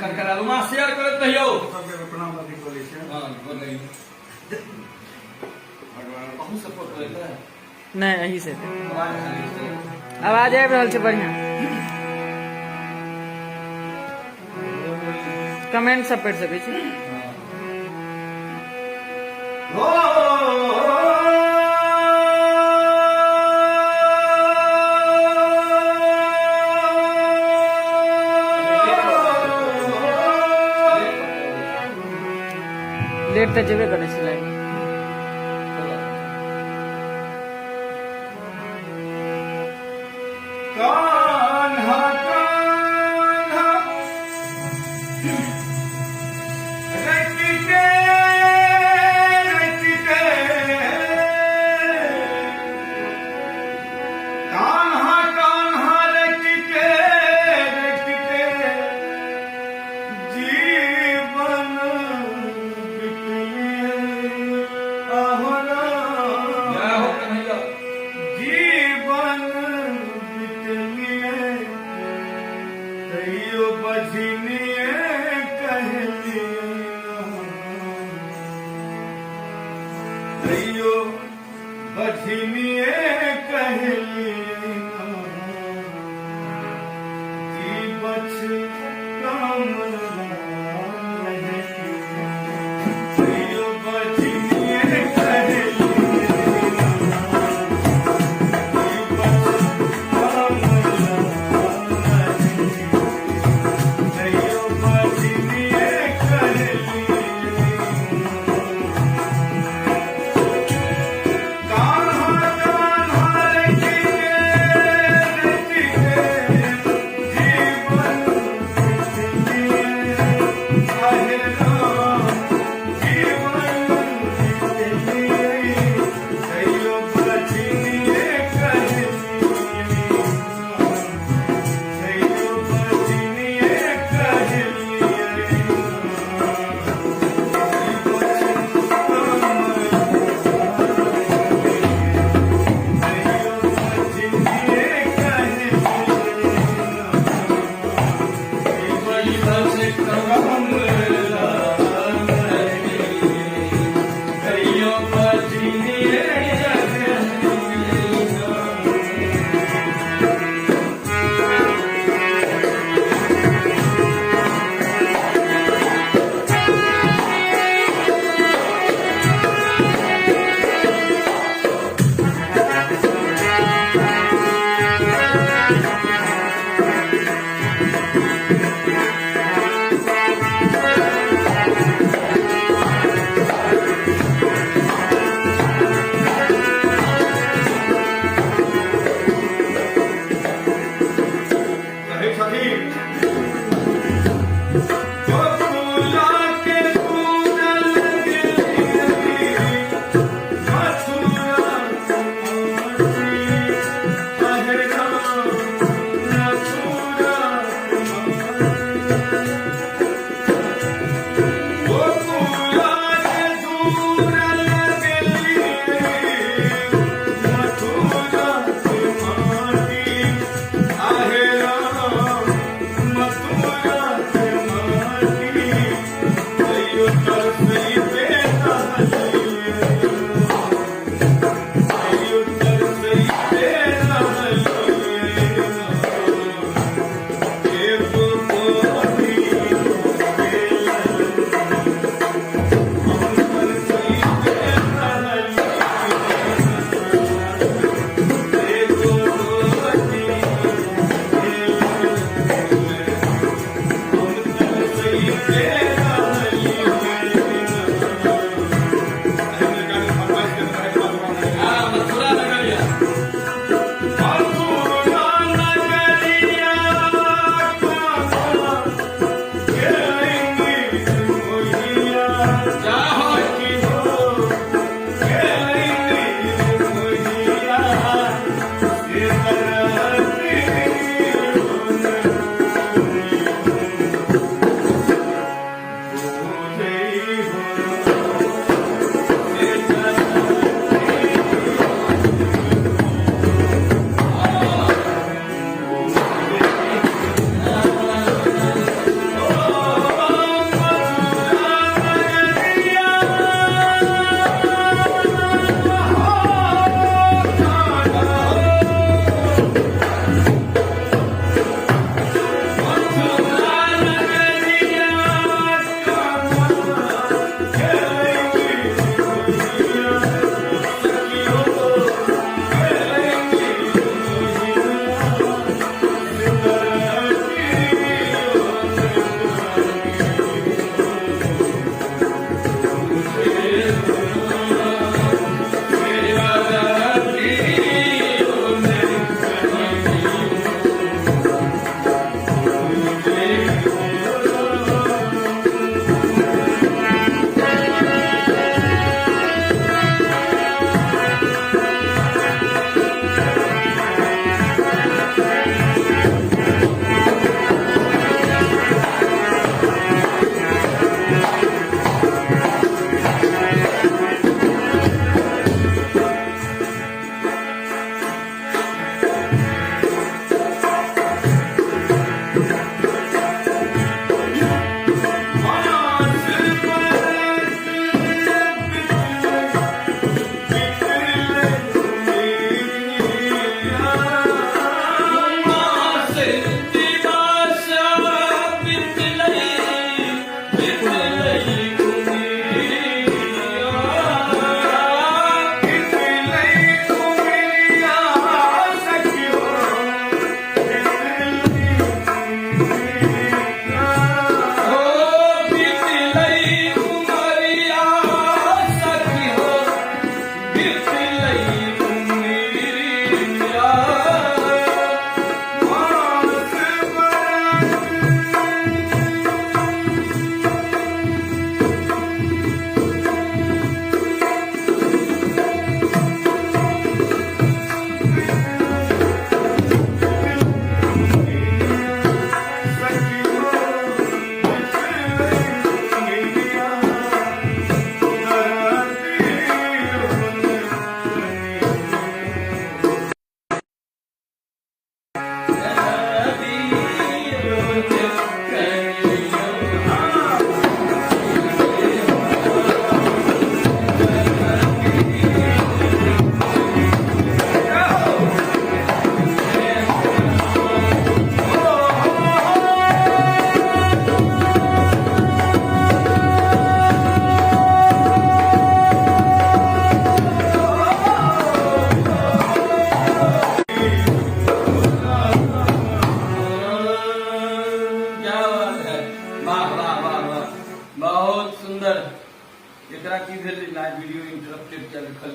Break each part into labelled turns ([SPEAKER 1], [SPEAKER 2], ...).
[SPEAKER 1] करकरा लू। माँ शेयर करैत रहियौ।
[SPEAKER 2] सबके प्रणाम अथी कऽ लै छियै।
[SPEAKER 1] हँ, गोर लगै।
[SPEAKER 2] भगवान
[SPEAKER 1] अहूँ सपोर्ट करैत रहै।
[SPEAKER 3] नहि, एही से
[SPEAKER 1] आवाज खाली छै।
[SPEAKER 3] आवाज आबि रहल छै बढ़िआँ। कमेंट सब पढ़ि सकै छी। लेट तऽ जेबे करै छै लाइव।
[SPEAKER 2] कान्हा कान्हा रटिते रटिते, कान्हा कान्हा रटिते रटिते जीवन बितले अहोरा।
[SPEAKER 1] जय हो कन्हैया।
[SPEAKER 2] जीवन बितलिए तैयो बझनिए कहलिए, तैयो बझनिए कहलिए जीवछ कम तैयो बझनिए कहलिए।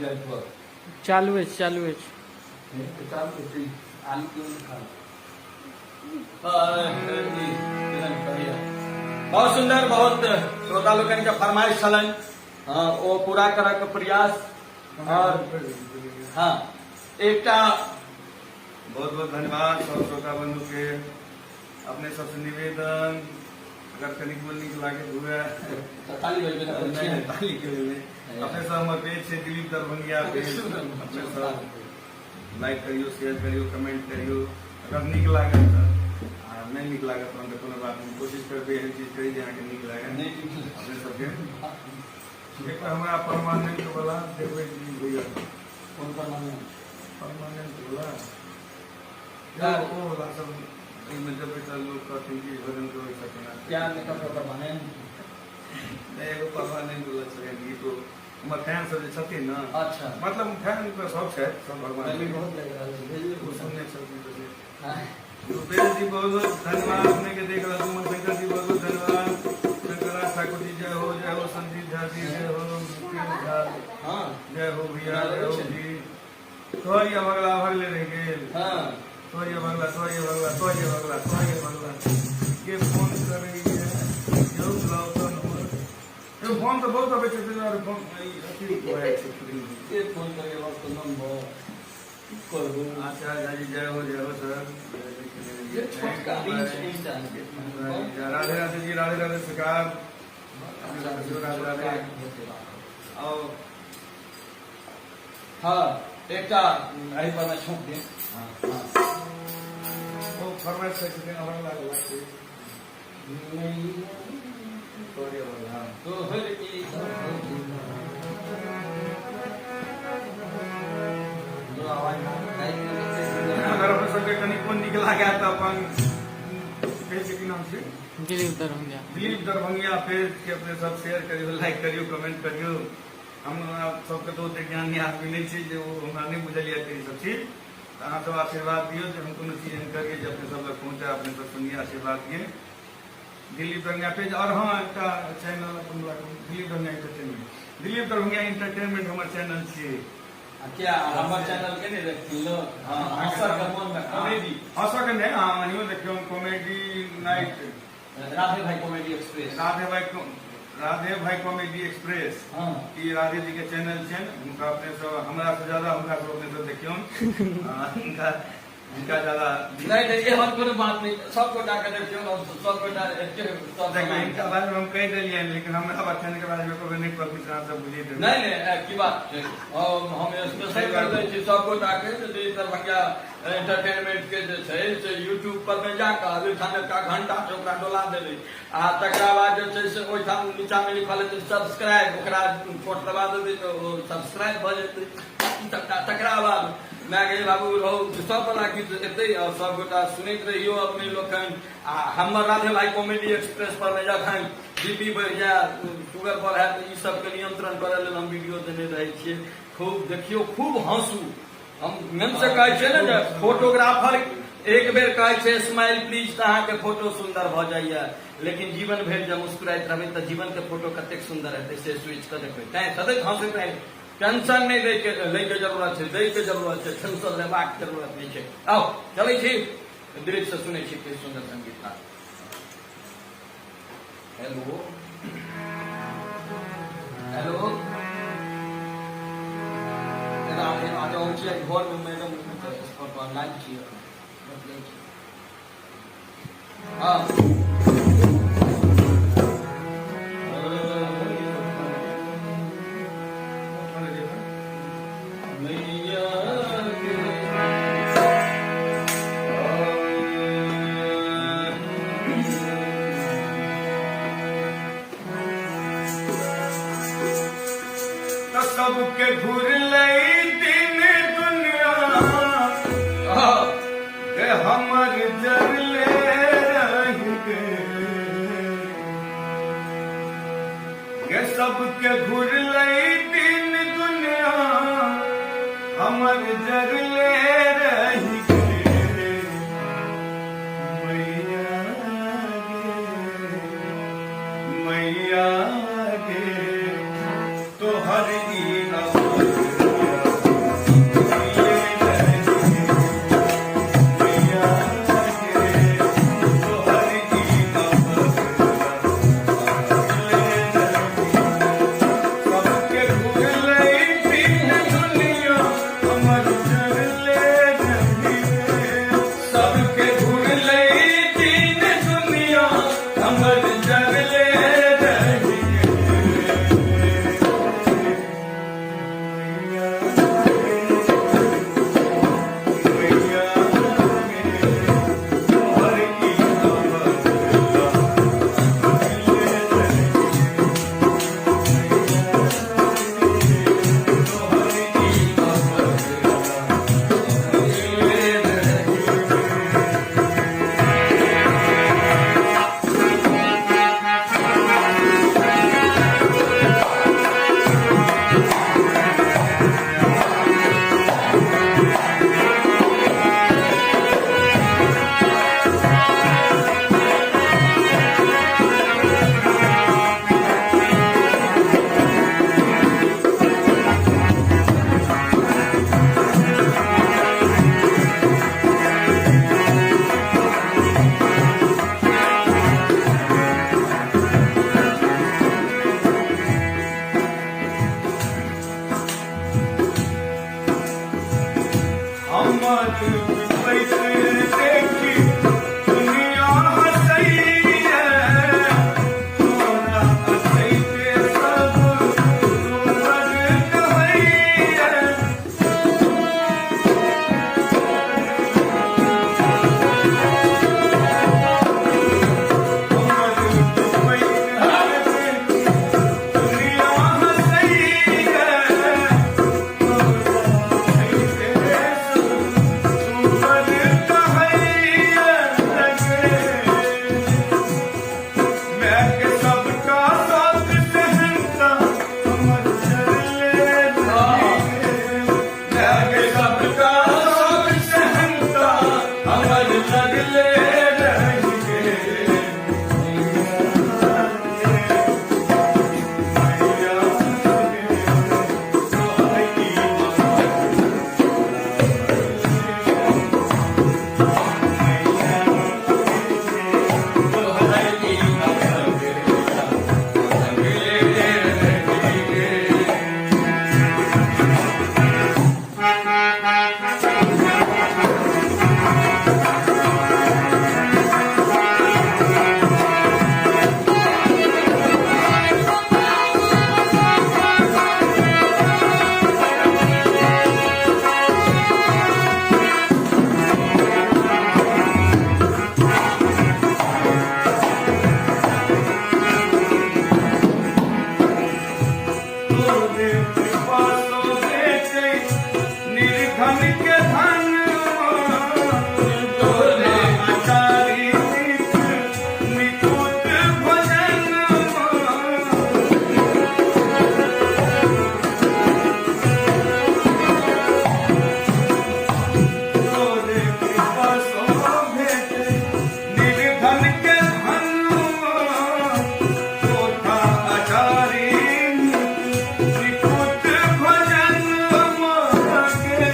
[SPEAKER 1] लिअ पर।
[SPEAKER 3] चालू अछि, चालू अछि।
[SPEAKER 1] चालू अछि, आलू क्यों नहीं खा? बहुत सुंदर, बहुत श्रोता लोकनि के फरमाइश छलनि, ओ पूरा करऽ के प्रयास। और हाँ, एकटा
[SPEAKER 2] बहुत बहुत धन्यवाद सब श्रोता बंधु के। अपने सबसे निवेदन, अगर कनिको नीक लागैत हुए
[SPEAKER 1] ताली बजबै ने।
[SPEAKER 2] नहि, ताली के लेल नहि। अपने सब हमर पेज छै दिलीप दरभंगिया पेज, अपने सब लाइक करियौ, शेयर करियौ, कमेंट करियौ अगर नीक लागत तऽ। आ नहि नीक लागत तहन तऽ कोनो बात नहि, कोशिश करबै एहन चीज करी जे अहाँके नीक लागत।
[SPEAKER 1] नहि।
[SPEAKER 2] अपने सबके एक बार हमरा परमानेंट वाला देबै भैया।
[SPEAKER 1] कोन पर माने?
[SPEAKER 2] परमानेंट वाला।
[SPEAKER 1] यार।
[SPEAKER 2] ओ वाला सब एहिमे देबै तऽ लोक कहथिन कि भजन करै छथिन।
[SPEAKER 1] क्या मेकअप पर माने?
[SPEAKER 2] नहि, एगो परमानेंट वाला छलै गीत, ओ हमर फैन सब जे छथिन ने। मतलब फैन तऽ सब छथि, सब भगवान।
[SPEAKER 1] गर्मी बहुत लागि रहल छै, भेजिए।
[SPEAKER 2] ओ सुनने छथिन तऽ से।
[SPEAKER 1] हाँ।
[SPEAKER 2] रुपेश जी, बहुत बहुत धन्यवाद। अपने के देख रहा हूँ। शंकर जी, बहुत बहुत धन्यवाद। शंकरराज ठाकुर जी, जय हो, जय हो। संजीव झा जी, जय हो। मुकेश झा, जय हो भैया, जय हो जी। तोहर ये भगला भगले रहि गेल। तोहर ये भगला, तोहर ये भगला, तोहर ये भगला, तोहर ये भगला के फोन करैये यौ, लाउ तऽ नंबर यौ। फोन तऽ बहुत अबै छै, ताहि दुआरे फोन ई अथी भऽ जाइ छै फ्री।
[SPEAKER 1] के फोन करैए बाप नंबर, की करबू?
[SPEAKER 2] आचार्य झा जी, जय हो, जय हो सर।
[SPEAKER 1] जे छोटका रीच इंस्टा।
[SPEAKER 2] राधे राधे जी, राधे राधे सरकार, राधे राधे। आओ।
[SPEAKER 1] हाँ, एकटा एहि पर मे छौंक दे। हाँ।
[SPEAKER 2] ओ फरमाइश करै छथिन अभगला वाला के, तोहरे अभगला।
[SPEAKER 1] तोहर ई जो आवाज
[SPEAKER 2] अगर अपने सबके कनिको नीक लागै तऽ अपन पेज के की नाम छै?
[SPEAKER 3] दिलीप दरभंगा।
[SPEAKER 2] दिलीप दरभंगिया पेज के अपने सब शेयर करियौ, लाइक करियौ, कमेंट करियौ। हम सबके तऽ ओते ज्ञानी आदमी नहि छी जे ओ हमरा नहि बुझल यऽ ई सब चीज, तऽ अहाँ सब आशीर्वाद दियौ जे हम कोनो चीज एहन करियै जे अपने सब लग पहुँचे, अपने सब सुनिए, आशीर्वाद दियै। दिलीप दरभंगिया पेज। और हाँ, एकटा चैनल अपन दिलीप दरभंगिया एंटरटेनमेंट, दिलीप दरभंगिया एंटरटेनमेंट हमर चैनल छियै।
[SPEAKER 1] क्या हमर चैनल के नहि देखथिन लोक? हँसऽ के मोन मे कॉमेडी।
[SPEAKER 2] हँसऽ के नहि, अहाँ अहियो देखियौ कॉमेडी नाइट।
[SPEAKER 1] राधे भाई कॉमेडी एक्सप्रेस।
[SPEAKER 2] राधे भाई, राधे भाई कॉमेडी एक्सप्रेस। ई राधे जी के चैनल छनि। हुनका अपने सब, हमरा से ज्यादा हुनका सब अपने सब देखियौन। हुनका हुनका ज्यादा
[SPEAKER 1] नहि नहि, एहन कोनो बात नहि, सब गोटा के देखियौ, हम सब गोटा एके सब।
[SPEAKER 2] देखियौ, हिनका बारे में हम कहि देलियनि, लेकिन हमरा बच्चन के बारे में कभी नहि कहलखिन, अहाँ सब बुझि देबै।
[SPEAKER 1] नहि नहि, की बात छै, हम हम स्पेशल कर दै छी सब गोटा के जे दरभंगा एंटरटेनमेंट के जे छै से यूट्यूब पर मे जाकऽ ओहिठाम एकटा घंटा छै, ओकरा डोला देबै आ तकरा बाद जे छै से ओहिठाम नीचा मे लिखल हेतै सब्सक्राइब, ओकरा छोट दबा देबै तऽ ओ सब्सक्राइब भऽ जेतै सबटा। तकरा बाद माय गे बाबू रहू, सब वाला गीत एतै और सब गोटा सुनैत रहियौ अपने लोकनि। आ हमर राधे भाई कॉमेडी एक्सप्रेस पर मे जखन बीपी बढ़ि जाय, शुगर बढ़ै, तऽ ई सबके नियंत्रण करै लेल हम वीडियो देने रहै छियै। खूब देखियौ, खूब हँसू। हम मेन से कहै छियै ने जे फोटोग्राफर एक बेर कहै छै स्माइल प्लीज तऽ अहाँके फोटो सुन्दर भऽ जाइए, लेकिन जीवन भरि जब मुस्कुराइत रहबै तऽ जीवनके फोटो कतेक सुन्दर हेतै से सोचि कऽ देखबै। तैँ सदैव हँसैत रही, टेंशन नहि दैके लैके जरूरत छै, दैके जरूरत छै, टेंशन लेबाक जरूरत नहि छै। आउ, चलै छी, दिलीप से सुनै छी किछु सुन्दर संगीत। Hello hello, Radhe Radhe. हम छियै घरमे, मैडम लाइव छियै एखन, बतियाइ छी। हँ। मैया के
[SPEAKER 2] तऽ सबके घुरलै दिन दुनिया के, हमर जरले रहि गेल गे। सबके घुरलै दिन दुनिया, हमर पिबैत देखी दुनिया हँसैया, तोरा अछैते सब तोहर कहैया। हमर पिबैत देखी दुनिया हँसैया, तोरा अछैते सब तोहर कहैया गे। मैं के सबका साथ सहनता हमर चले रही गे। मैं के सबका साथ सहनता हमर लगले रही गे। मैया गे, तोहर की मैया गे, तोहर की लगले रही गे। तोरे कृपा सो बेटे निर्धन के धन, तोरे आचारी नित निकुत भजन। तोरे कृपा सो भेटे निर्धन के धन, तोथा आचारी निकुत भजन मागे।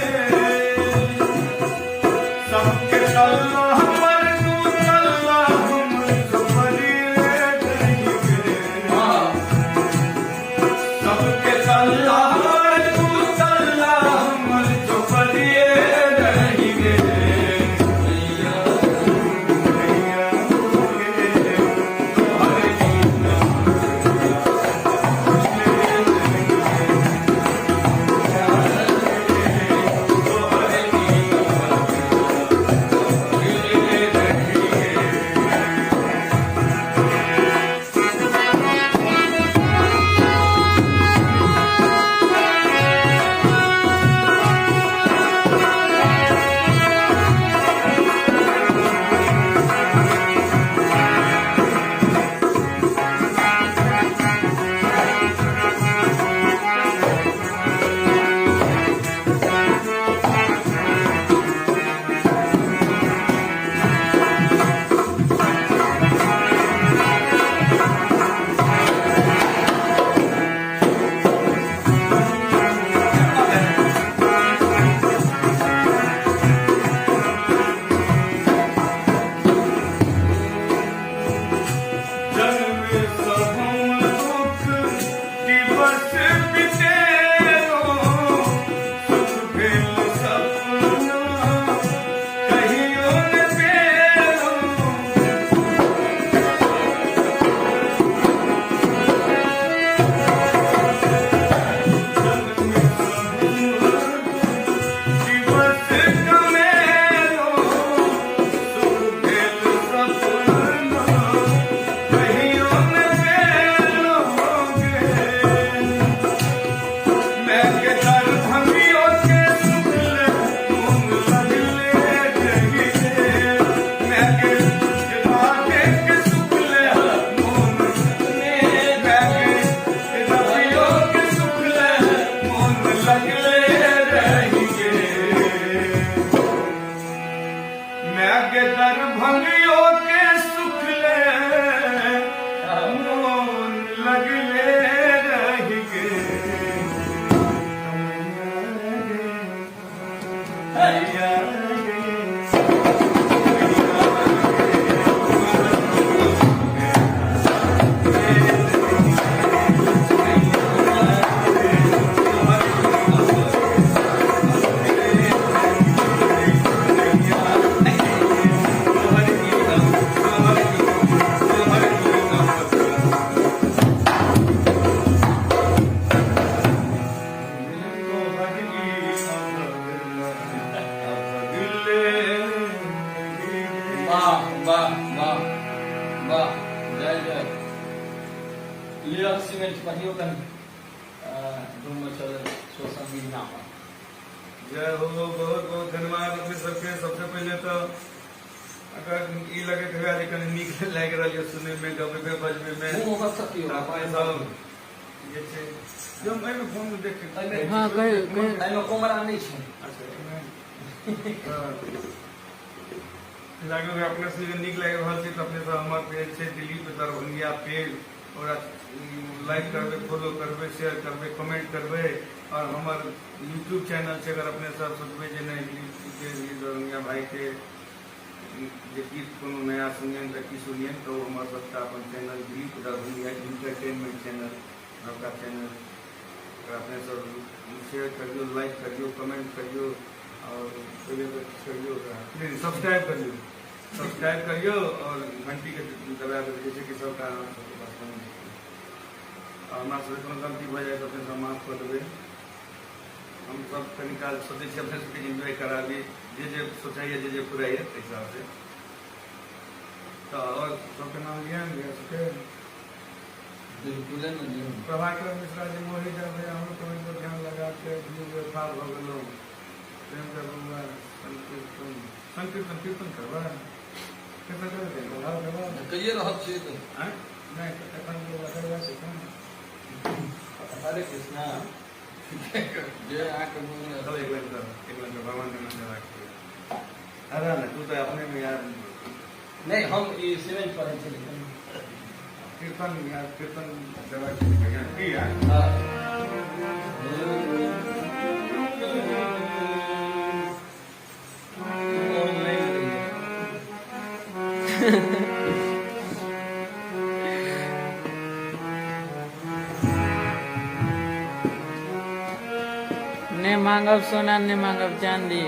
[SPEAKER 2] सबके तल्ला हमर तू तल्ला हमर झोपड़िए रही गे। सबके तल्ला हमर तू तल्ला हमर झोपड़िए रही गे। मैया गे, तोहर जन्म सहुम दुख दिवस बितेरो, सुख भेल सपना कहियो न पेरो। जन्म सहुम दिवस कमेरो, सुख भेल सपना कहियो न पेलोगे। मैं के दरभंगियो के सुख ले तुम लगले रही गे। मैं के राधे के सुख ले मोन, मैं के रबियो के सुख ले मोन लगले रही गे। मैं के दरभंगियो के सुख ले मोन लगले रही गे। मैया गे, मैया गे।
[SPEAKER 1] वाह वाह वाह, जय जय। लिअ सीमेंट पढ़ियौ कनि रूममे चल सोशल मीडिया पर।
[SPEAKER 2] जय हो, बहुत बहुत धन्यवाद अपने सबके। सबसे पहिले तऽ अगर ई लगैत हुए जे कनि नीक लागि रहल यऽ सुनैमे, गबैमे, बजबैमे,
[SPEAKER 1] मुँह ओकर सकियौ।
[SPEAKER 2] तऽ अपने सब जे छै जे हम एहिमे फोनमे देख
[SPEAKER 1] एहिमे
[SPEAKER 3] हँ, कहियौ, कहियौ।
[SPEAKER 1] एहिमे कोमरा नहि छै।
[SPEAKER 2] अच्छा, एहिमे तऽ लागल हुए अपने सबके नीक लागि रहल छै तऽ अपने सब हमर पेज छै दिलीप दरभंगिया पेज, ओकरा लाइक करबै, फॉलो करबै, शेयर करबै, कमेंट करबै। आओर हमर यूट्यूब चैनल छै, अगर अपने सब सोचबै जे नहि दिलीप दरभंगिया भाईके जे गीत कोनो नया सुनियनि तऽ की सुनियनि, तऽ ओ हमर सबटा अपन चैनल दिलीप दरभंगिया इंटरटेनमेंट चैनल, नवका चैनल, ओकरा अपने सब शेयर करियौ, लाइक करियौ, कमेंट करियौ आओर पहिले तऽ करियौ ओकरा नहि, सब्सक्राइब करियौ, सब्सक्राइब करियौ आओर घंटीके दबा देबै, जाहिसँ कि सबटा अहाँ सबके पास पहुँच जेतै। आओर हमरा सबके कोनो गलती भऽ जाय तऽ अपने सब माफ कऽ देबै। हम सब कनी काल सोचै छी अपने सबके एन्जॉय कराबी, जे जे सोचैए, जे जे फुराइए, ताहि हिसाबसँ। तऽ आओर सबके नाम लिअ भैया सबके।
[SPEAKER 1] बिल्कुले नहि लियौ।
[SPEAKER 2] प्रभाकर मिश्रा जी मोहि जा भैया, हम कमेंट पर ध्यान लगा के व्यू बेफार भऽ गेलहुँ। प्रेम का बउआ संकीर्तन, संकीर्तन, कीर्तन करबै, कीर्तन करबै, करबै, करबै।
[SPEAKER 1] कहिए रहल छियै तऽ।
[SPEAKER 2] आँय? नहि तऽ एखन बउआ करबै एखन।
[SPEAKER 1] हरे कृष्णा, जे अहाँके मोन।
[SPEAKER 2] चल, एक लाइन कर, एक लाइन कर, भगवान के नाम लेबाक छै। अरे ने तू तऽ अपने में यार।
[SPEAKER 1] नहि, हम ई सीमेंट पढ़ै छलियै।
[SPEAKER 2] कीर्तन यार, कीर्तन करबाक छै भैया की यार।
[SPEAKER 1] हँ। ऑनलाइन रहियै।
[SPEAKER 3] ने मांगब सोना, ने मांगब चांदी।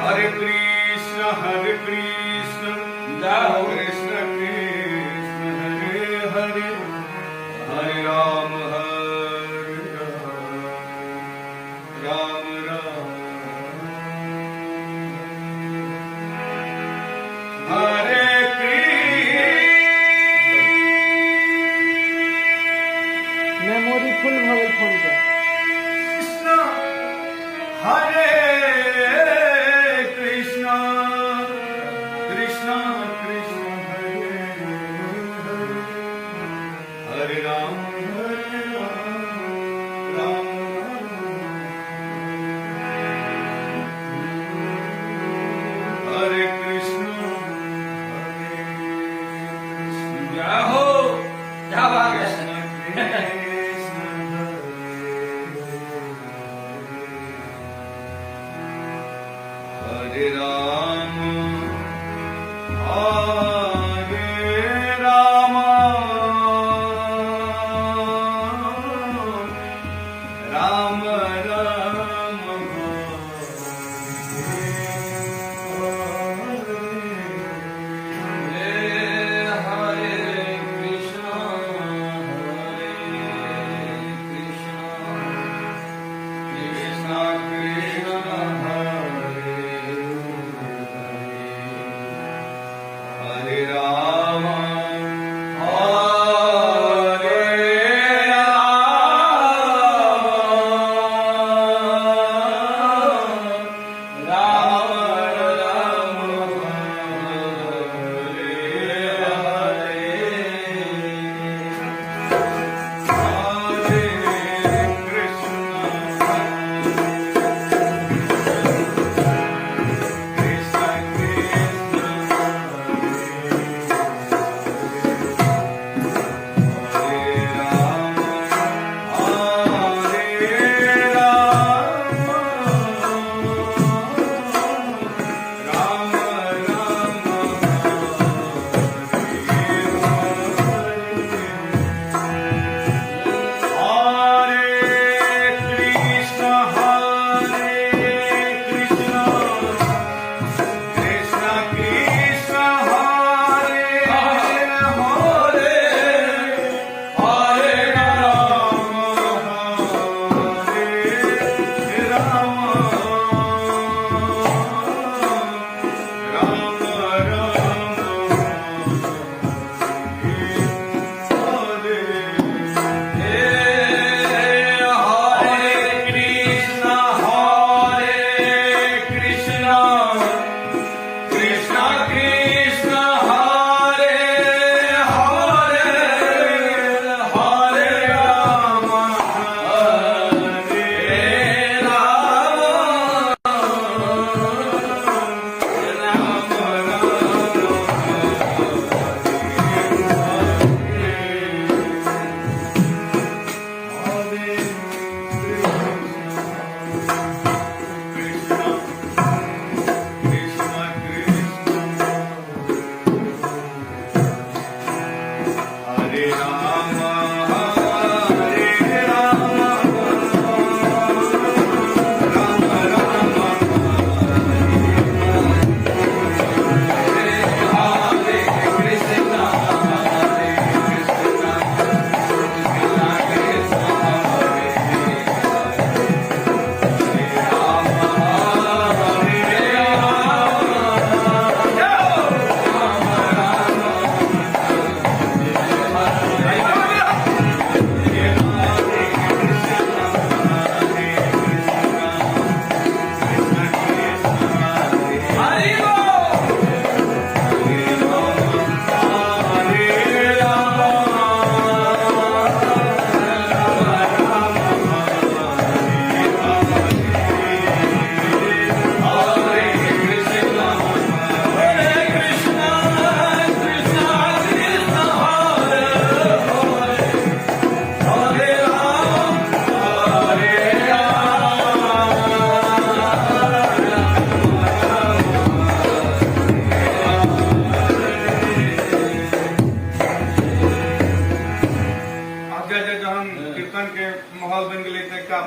[SPEAKER 2] हरे कृष्ण हरे कृष्ण
[SPEAKER 1] जय हो।
[SPEAKER 2] कृष्ण कृष्ण हरे हरे, हरे राम हरे राम राम राम हरे कृष्ण
[SPEAKER 3] मेमोरी फुल भऽ गेल फोन के।
[SPEAKER 2] कृष्ण हरे कृष्ण कृष्ण कृष्ण हरे हरे, हरे राम हरे राम राम राम हरे कृष्ण हरे कृष्ण
[SPEAKER 1] जय हो, क्या बात है।
[SPEAKER 2] कृष्ण कृष्ण हरे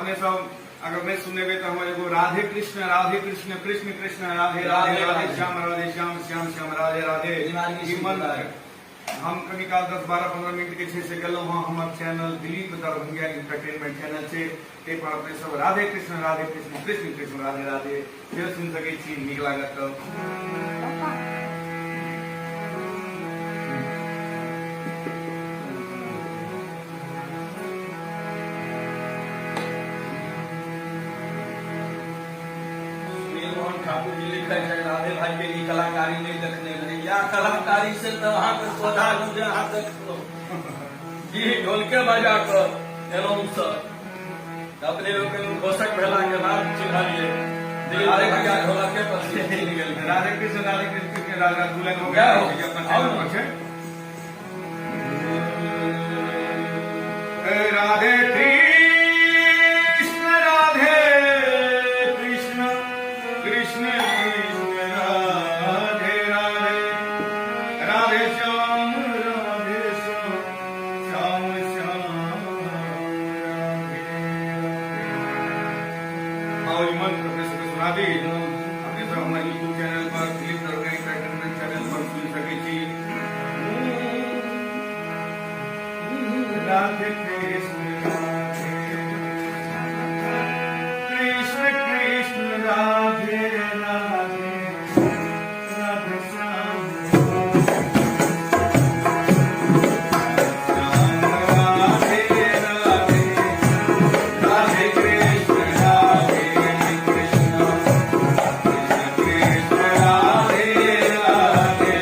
[SPEAKER 2] अपने सब अगर नहि सुनेबै तऽ हमर एगो राधे कृष्ण कृष्ण कृष्ण राधे राधे राधे श्याम श्याम श्याम राधे राधे ई मंत्र हम कनी काल 10 12 15 मिनट के छै से गेलहुँ हँ। हमर चैनल दिलीप दरभंगिया एंटरटेनमेंट चैनल छै, ताहि पर अपने सब राधे कृष्ण कृष्ण कृष्ण राधे राधे सेहो सुनि सकै छी, नीक लागत तऽ।
[SPEAKER 1] सुनील मोहन ठाकुर जी लिखै छै, राधे भाई के ई कलाकारी नहि देखने रही। या कलाकारी से तऽ अहाँके सोझा जे अहाँ देखलहुँ जी, ढोलके बजा कऽ एलहुँ सर। अपने लोकनि घोषक भेला के बाद चिन्हलियै, राधे भैया ढोलके पर चिन्ह गेल।
[SPEAKER 2] राधे कृष्ण कृष्ण राधे राधे, दू लाइन हो गया अपना चैनल पर छै। राधे कृष्ण कृष्ण कृष्ण राधे राधे राधे श्याम श्याम श्याम राधे। आओ ई मंत्र अपने सबके सुना दी। अपने सब हमर यूट्यूब चैनल पर दिलीप दरभंगा एंटरटेनमेंट चैनल पर सुनि सकै छी। Radhe Krishna Radhe Krishna Krishna Radhe Radhe Radhe Shyam Shyam Radhe Radhe Radhe Krishna Krishna Krishna Radhe Radhe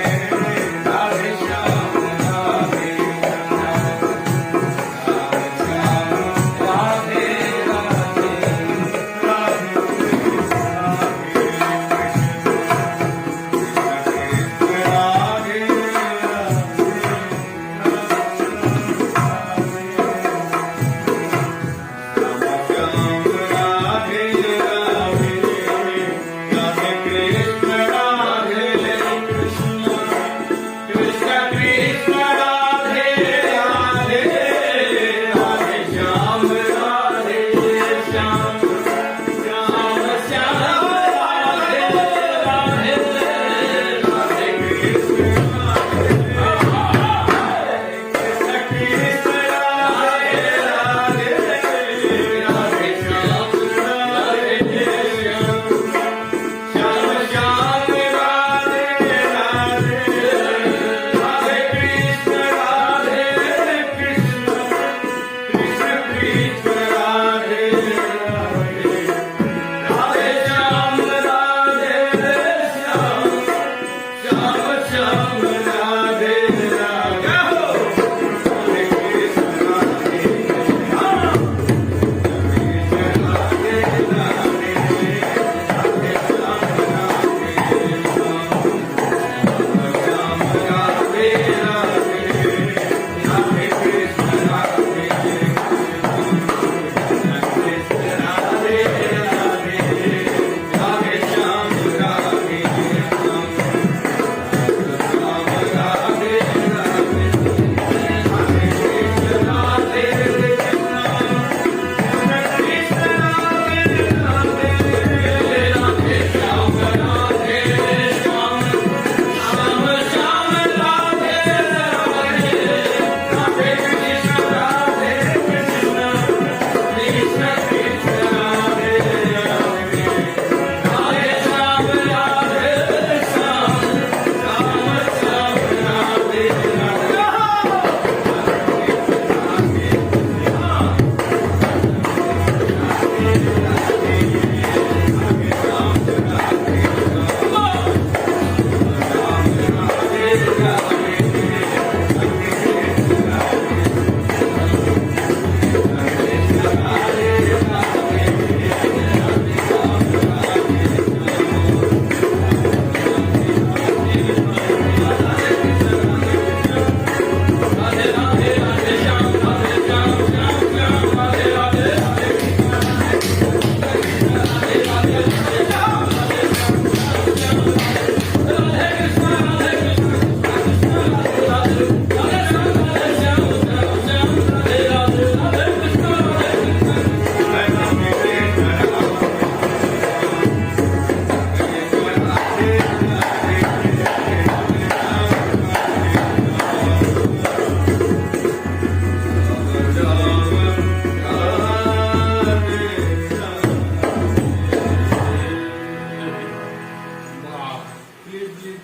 [SPEAKER 2] Radhe Shyam Radhe Shyam Radhe Shyam.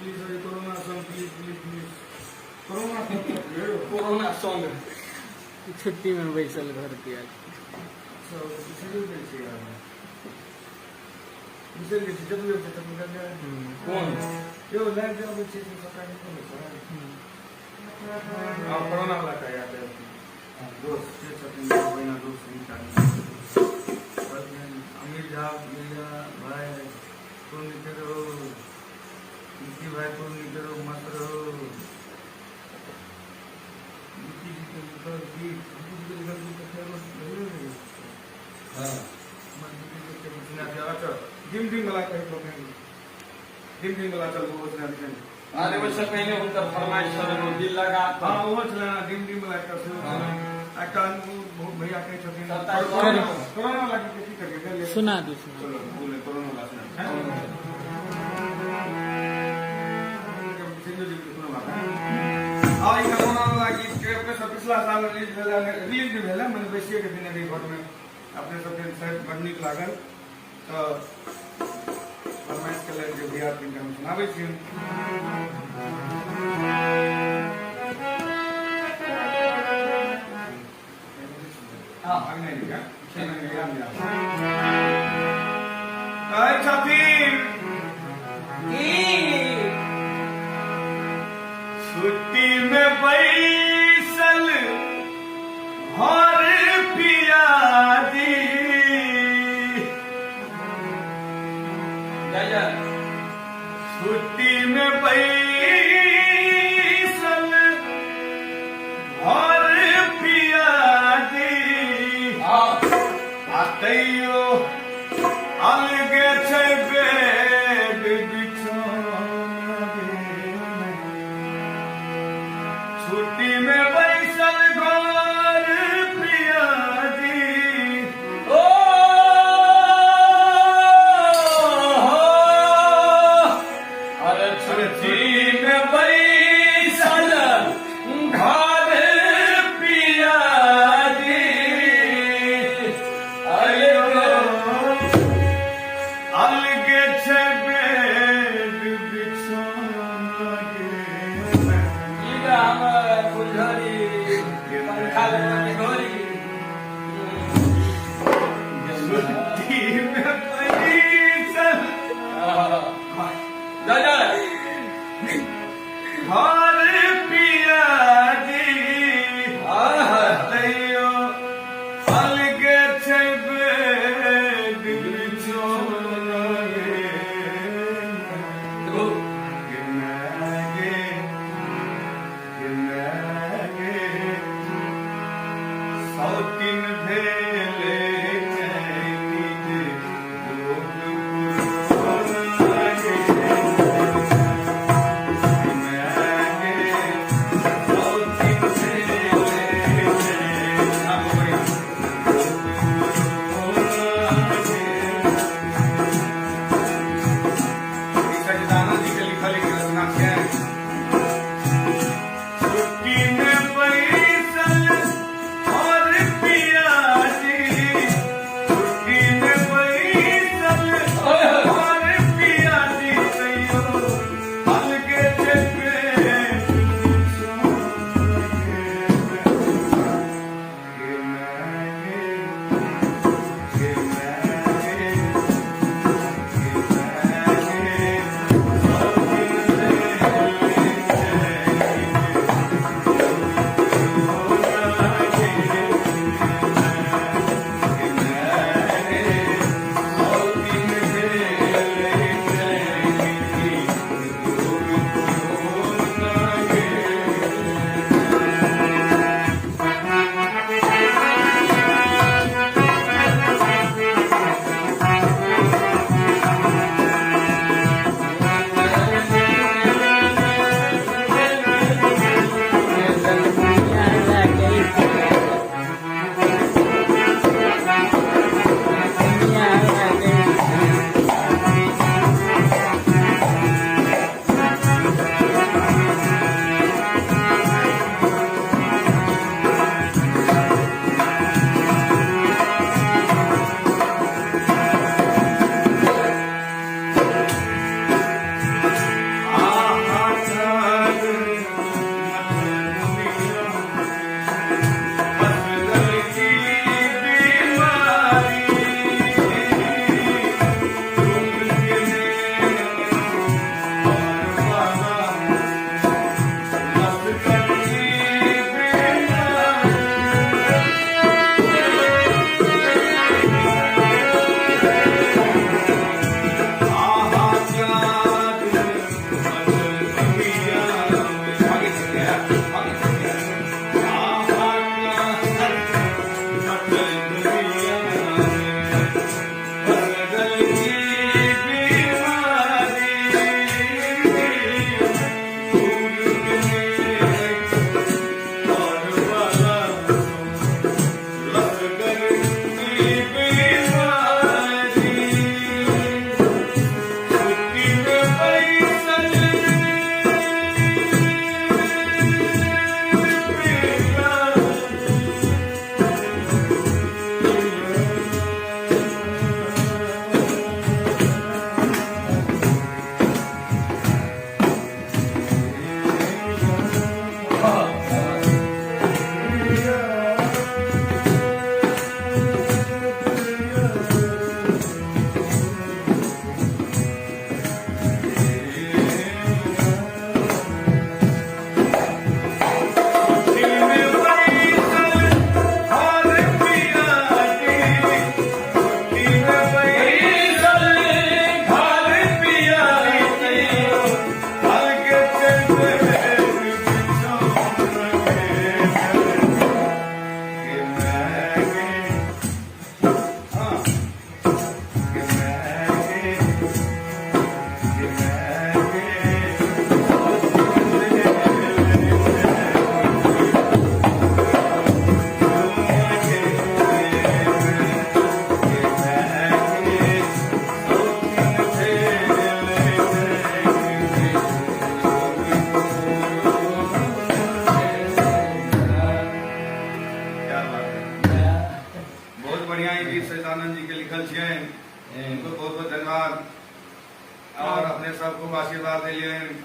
[SPEAKER 2] please corona song please please please corona song.
[SPEAKER 1] Corona song.
[SPEAKER 3] छुट्टी में बैसल घर पिया।
[SPEAKER 2] सब बिसरि गेल छी यार, बिसरि गेल छी। जतबे छै ततबे गेल।
[SPEAKER 1] कोन?
[SPEAKER 2] यौ, लाइव जे अबै छै से सबटा नहि होइ छै। हँ, कोरोना वाला का याद है। दोस्त के छथिन बहिना दोस्त हिनका। अमीर झा भैया, भाई खूब नीके रहो। निक्की भाई, खूब नीके रहो, मस्त रहो। निक्की जी के लिखल गीत, निक्की जी के लिखल गीत तऽ फेर भेले नहि। अच्छा, डिम डिम वाला कही तो, डिम डिम वाला चल, वो सुना दिखा।
[SPEAKER 1] अरे, ओहिसँ पहिने हुनकर फरमाइश छलनि ओ दिल लगा।
[SPEAKER 2] हँ, ओहो छलै, डिम डिम वाला एकटा सेहो छलै। एकटा भैया कहै छथिन
[SPEAKER 1] 27।
[SPEAKER 2] कोरोना वाला गीत की करियै गेलियै?
[SPEAKER 3] सुना दू, सुना।
[SPEAKER 2] चलो, बोले, कोरोना वाला सुना। हाँ, ई कोरोना वाला गीत के अपने सब पिछला साल रिलीज भेल, रिलीज नहि भेल, मने बैसिए के दिन रही घरमे, अपने सबके शायद बड़ नीक लागल तऽ फरमाइश केलक जे भैया तिनका हम सुनाबै छियनि। अगने लिखा कहै छथिन
[SPEAKER 1] की?
[SPEAKER 2] छुट्टी में बैसल घर पियादी।
[SPEAKER 1] जय जय।
[SPEAKER 2] छुट्टी में बैसल घर पियादी, आ तैयो अलगे छै बेड बिछौना गे। छुट्टी में बैसल घर पियादी।
[SPEAKER 1] ओ हो, अरे छुट्टी में बैसल घर पियादी, अरे
[SPEAKER 2] अलगे छै बेड बिछौना गे।
[SPEAKER 1] ई जे हम फुलझड़ी पंखा लगबे घड़ी।
[SPEAKER 2] छुट्टी में बैसल
[SPEAKER 1] जय जय।
[SPEAKER 2] घर पियादी, तैयो अलगे छै बेड बिछौना गे। गे माय गे, गे माय गे, सौतिन भेले चैती जे रोग कोरोना गे। गे माय गे।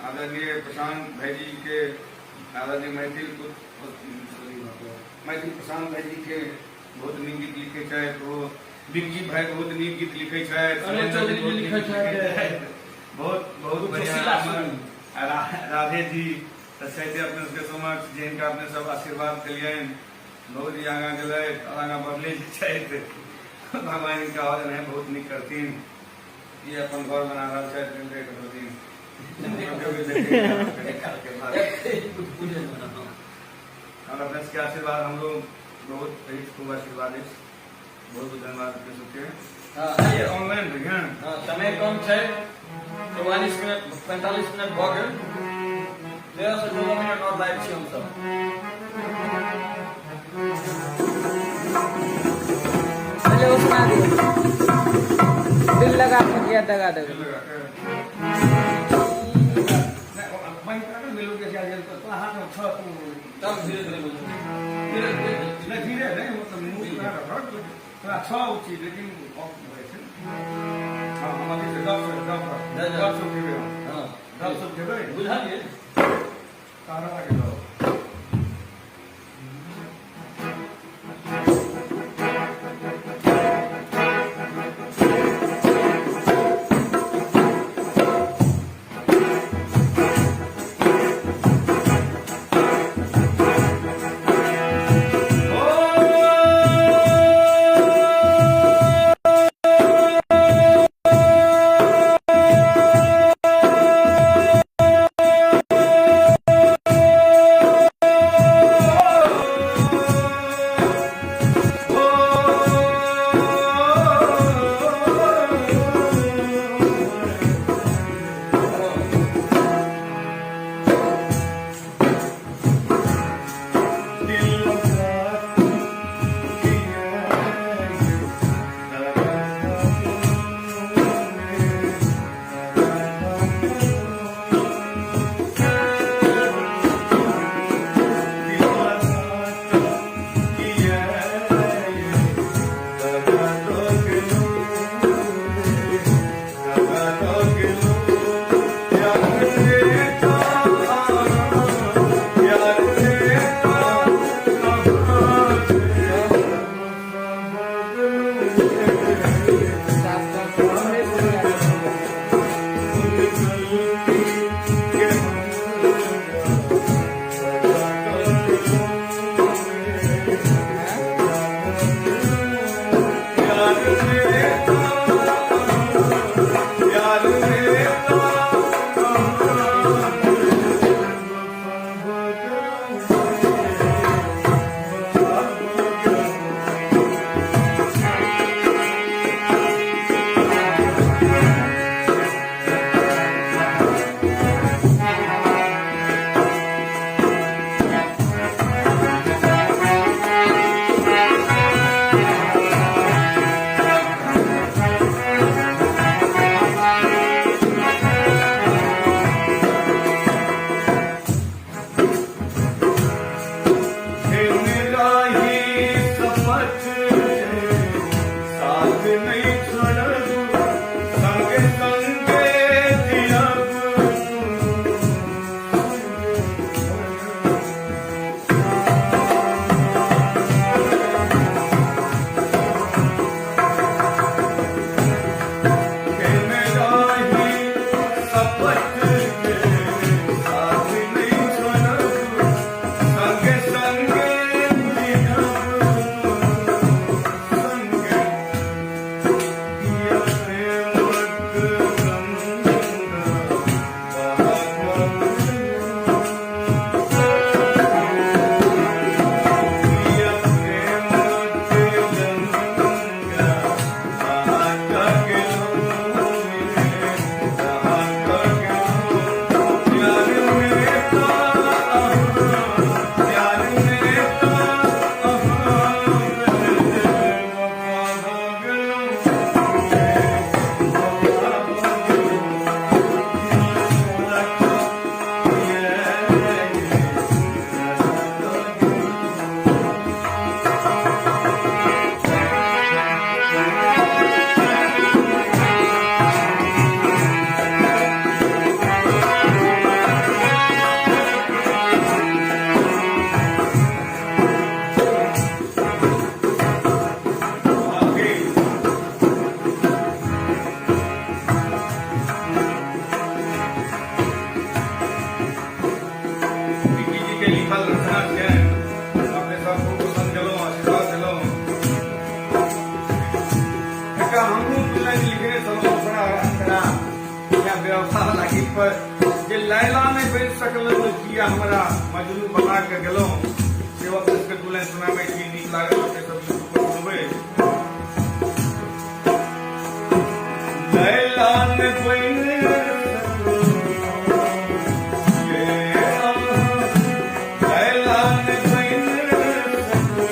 [SPEAKER 2] आदरणीय प्रशांत भाईजी के, आदरणीय मैथिल, मैथिल प्रशांत भाईजी के बहुत नीक गीत लिखै छथि ओ। बिक्की भाई बहुत नीक गीत लिखै छथि।
[SPEAKER 1] अनिल चौधरी जी लिखै छथि।
[SPEAKER 2] बहुत बहुत बढ़िया।
[SPEAKER 1] सुशीला सुन।
[SPEAKER 2] राधे जी तऽ छथि अपने सबके समक्ष, जे हिनका अपने सब आशीर्वाद देलियनि, बहुत ही आगाँ गेलथि और आगाँ बढ़ले छथि। भगवान हिनका और एनाहे बहुत नीक करथिन। ई अपन घर बना रहल छथि, दिन और अपने सबके आशीर्वाद हमरो बहुत अछि, खूब आशीर्वाद अछि। बहुत बहुत धन्यवाद अपने सबके। ऑनलाइन भैया।
[SPEAKER 1] हाँ, समय कम छै, 44 मिनट 45 मिनट भऽ गेल। 13 से 14 मिनट और लाइव छी हमसब।
[SPEAKER 3] पहले वो सुना दियो, दिल लगा के किया दगा देबै।
[SPEAKER 2] दिल लगा के। नहीं, बंद कर मिलो के तोरा हाथ में छह तू।
[SPEAKER 1] तब धीरे धीरे बोलू, धीरे धीरे।
[SPEAKER 2] नहीं, धीरे नहीं, मतलब मुंह ना रख तोरा छह चीज, लेकिन ऑफ भए छै। हाँ, हम अथी से 10 10
[SPEAKER 1] जा, जा।
[SPEAKER 2] 10 उठेबै हम। 10 उठेबै।
[SPEAKER 1] बुझलियै।
[SPEAKER 2] तारा लागे जाओ।
[SPEAKER 3] साफ साफ हमरे बोलिया।
[SPEAKER 2] बनि सकलहुँ, किया हमरा मजनू बना के गेलहुँ। से अपने सबके दू लाइन सुनाबै छी, नीक लागल अपने सब यूट्यूब पर सुनबै। लैला ने बनि सकलहुँ ये अहाँ, लैला ने बनि सकलहुँ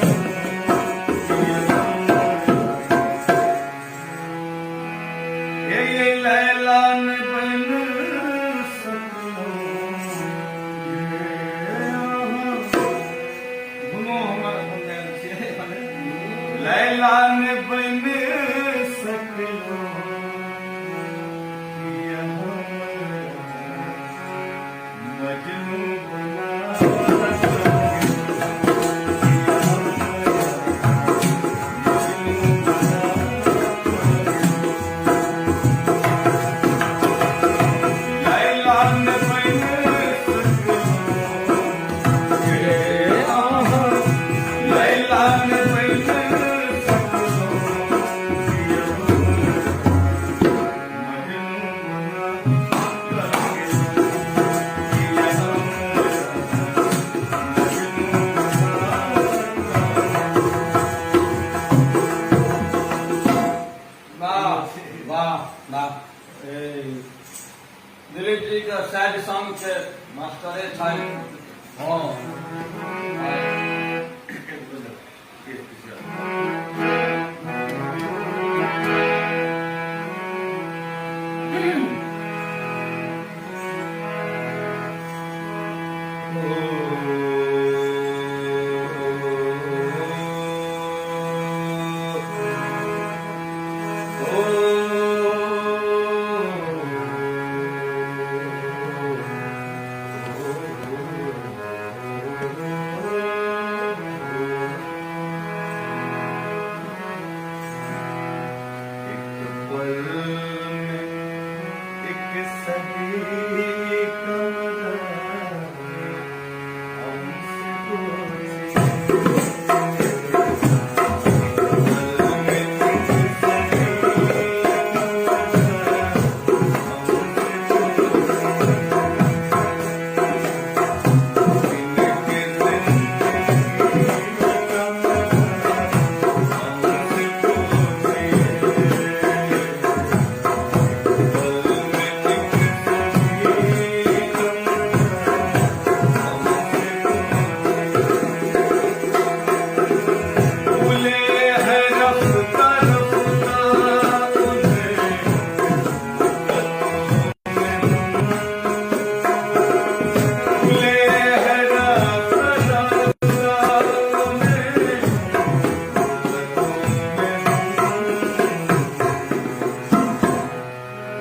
[SPEAKER 2] ये ये लैला ने बनि सकलहुँ ये अहाँ। दुनू हमर अपन गायल छियै। लैला ने बनि सकलहुँ किया हमरा मजनू बना सकलहुँ, किया हमरा मजनू बना सकलहुँ। लैला ने बनि सकलहुँ ये अहाँ, लैला ने बनि सकलहुँ किया हमरा मजनू बना सकलहुँ, किया हमरा मजनू बना सकलहुँ।
[SPEAKER 1] वाह वाह वाह! ए, दिलीप जी के सैड सॉन्ग के मास्टरे छनि। हँ।
[SPEAKER 2] एक पल में एक सदी कमरा हमसे पूछे, एक पल में एक सदी कमरा हमसे पूछे, इनके जिंदगी कमरा हमसे पूछे, पल में एक सदी कमरा हमसे पूछे। भूले है रफ्ता रफ्ता उन्हें में, भूले है रफ्ता रफ्ता उन्हें में,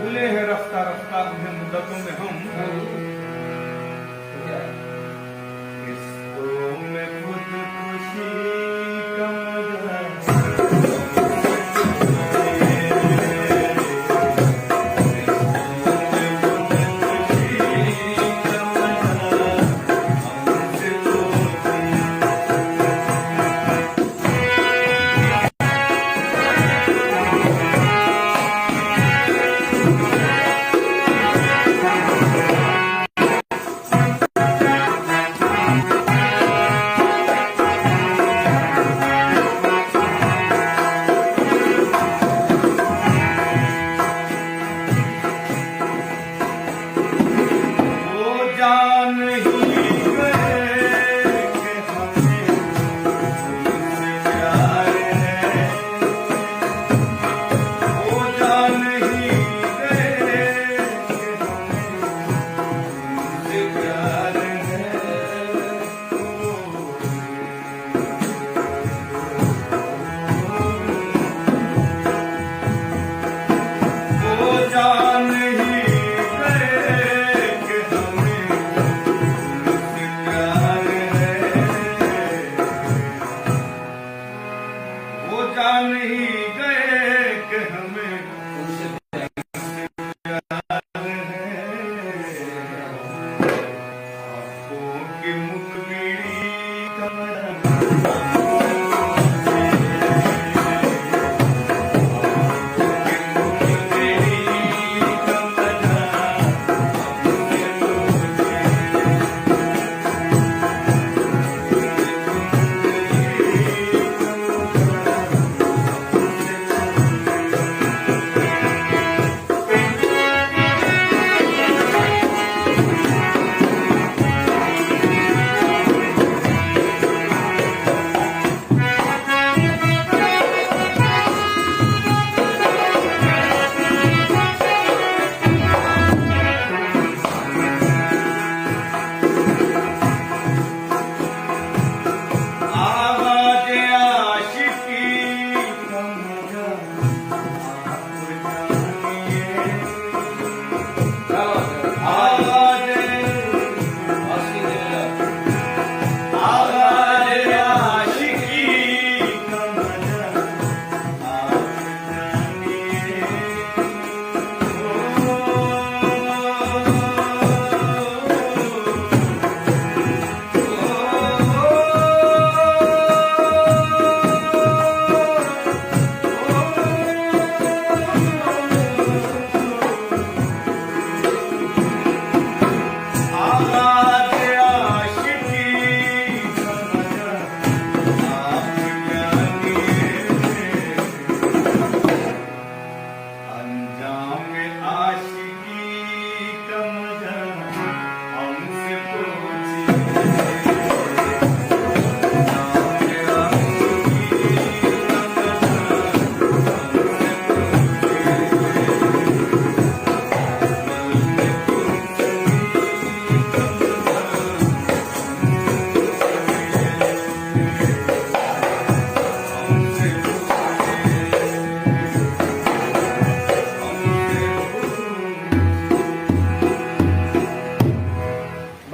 [SPEAKER 2] भूले है रफ्ता रफ्ता उन्हें मुद्दतों में हम, किस्तों में खुदकुशी का मजा किस्तों में खुदकुशी का मजा हमसे पूछे। वो जान ही गए कि हमें उनसे प्यार है, वो जान ही गए कि हमें उनसे प्यार है। वो जान ही गए कि हमें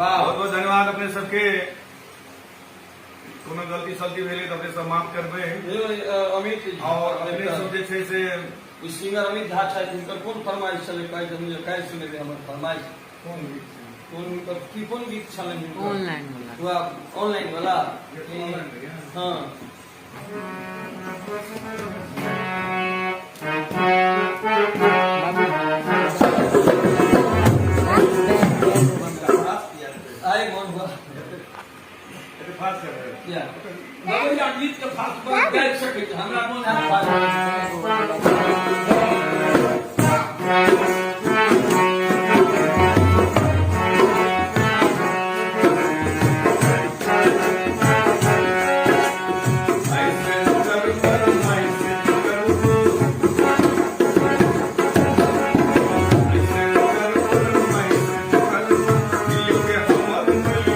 [SPEAKER 1] वाह।
[SPEAKER 2] बहुत बहुत धन्यवाद अपने सबके। कोनो गलती सलती भेलै तऽ अपने सब माफ करबै।
[SPEAKER 1] यौ, अमित
[SPEAKER 2] और अपने सब जे छै से
[SPEAKER 1] ई सिंगर अमित झा छथि, हुनकर कोन फरमाइश छलै? कहै छथिन जे काल्हि सुनेबै हमर फरमाइश।
[SPEAKER 2] कोन गीत छै?
[SPEAKER 1] कोन हुनकर की कोन गीत छलनि हुनकर?
[SPEAKER 3] ऑनलाइन वाला।
[SPEAKER 1] वएह ऑनलाइन वाला।
[SPEAKER 2] ऑनलाइन भैया।
[SPEAKER 1] हँ।
[SPEAKER 3] बाबू
[SPEAKER 1] आइ मोन हुआ।
[SPEAKER 2] एते फास्ट करबै।
[SPEAKER 1] किया भैया गीत के फास्ट पर गाबि सकै छी, हमरा मोन हैत फास्ट।
[SPEAKER 2] ऐसे कर ऐसे करू, ऐसे कर ऐसे करू, दिल के हमर मिल।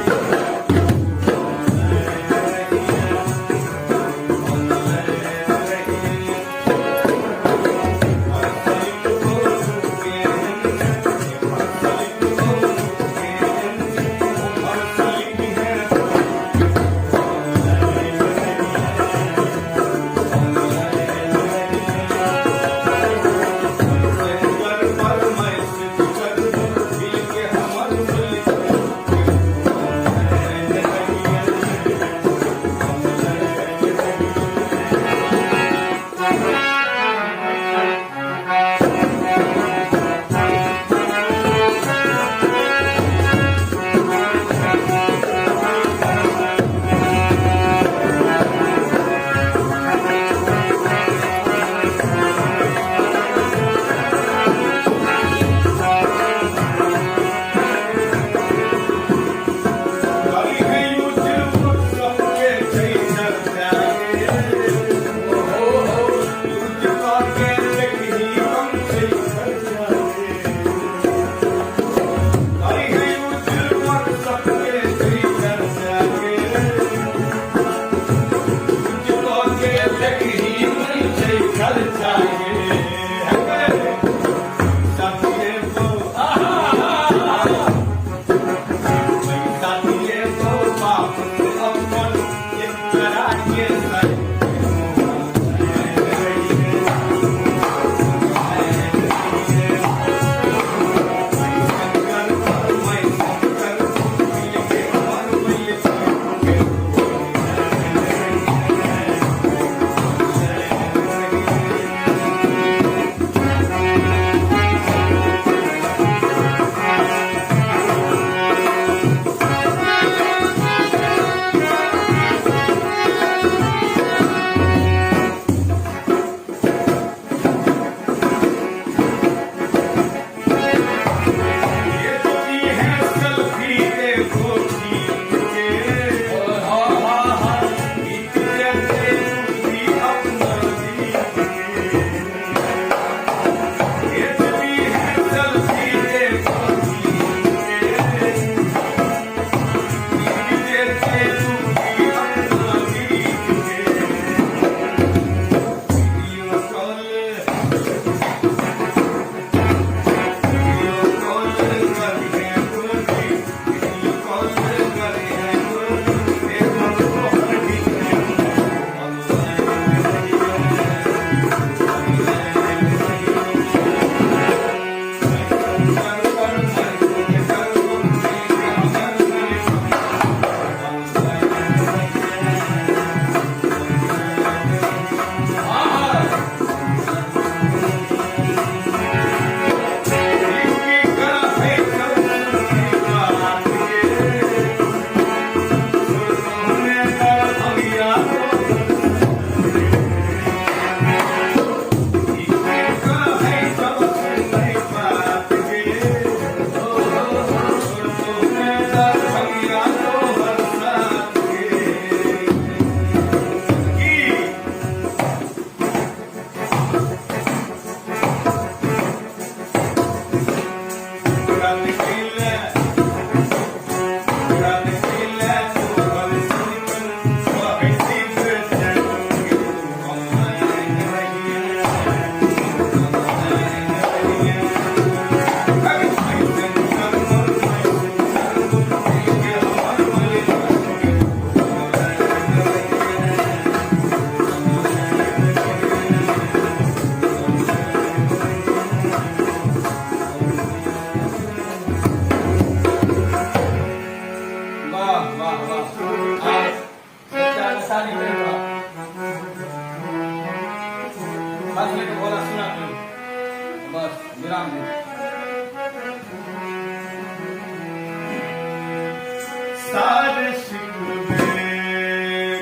[SPEAKER 2] सारे शिकवे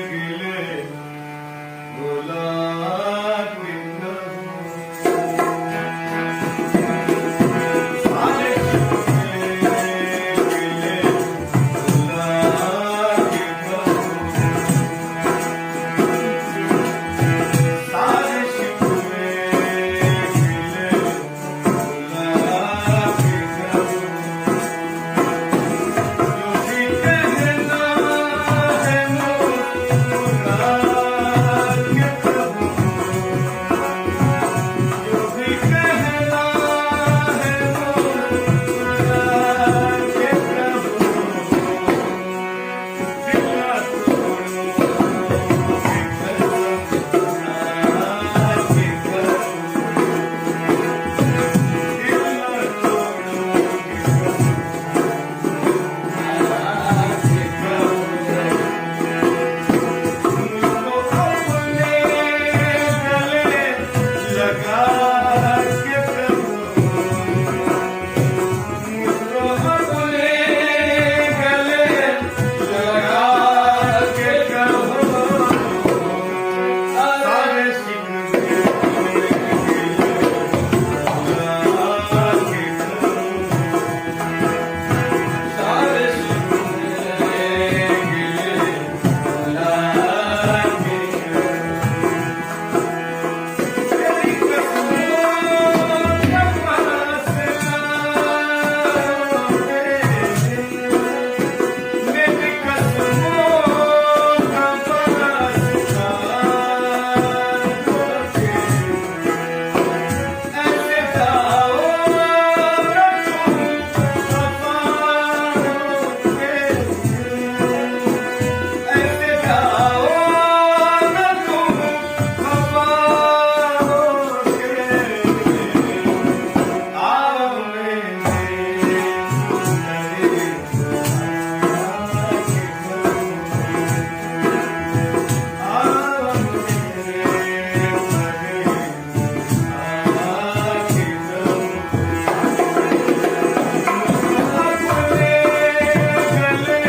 [SPEAKER 2] गिले भुला के कहो। सारे शिकवे गिले भुला के कहो। सारे शिकवे गिले भुला के कहो। जो भी कहना है मुस्कुरा के कहो। जो भी कहना है मुस्कुरा के कहो। दिल ना तोड़ो के कसम के कहो। दिल ना तोड़ो के कसम मुझको अपने गले लगा के कहो। मुझको अपने गले लगा के कहो। सारे शिकवे भुला के कहो।
[SPEAKER 1] सारे शिकवे
[SPEAKER 2] गिले भुला के कहो। तेरी कसमों का फासला मेरी कसमों का फासला ऐसे जाओ न तुम खफा होके। ऐसे जाओ न तुम खफा होके। आओ मेरे गले के कहो। आओ मेरे गले के कहो। अपने गले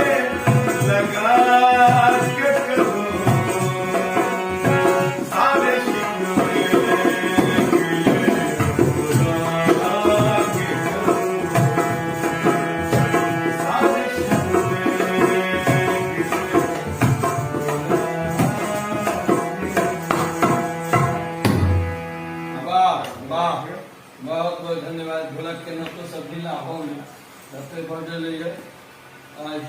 [SPEAKER 2] लगा के कहो। सारे शिकवे गिले भुला के कहो। सारे शिकवे गिले
[SPEAKER 1] वाह वाह, बहुत बहुत धन्यवाद। ढोलक के नतो सब ढीला हो गया, तते बजलैया। आज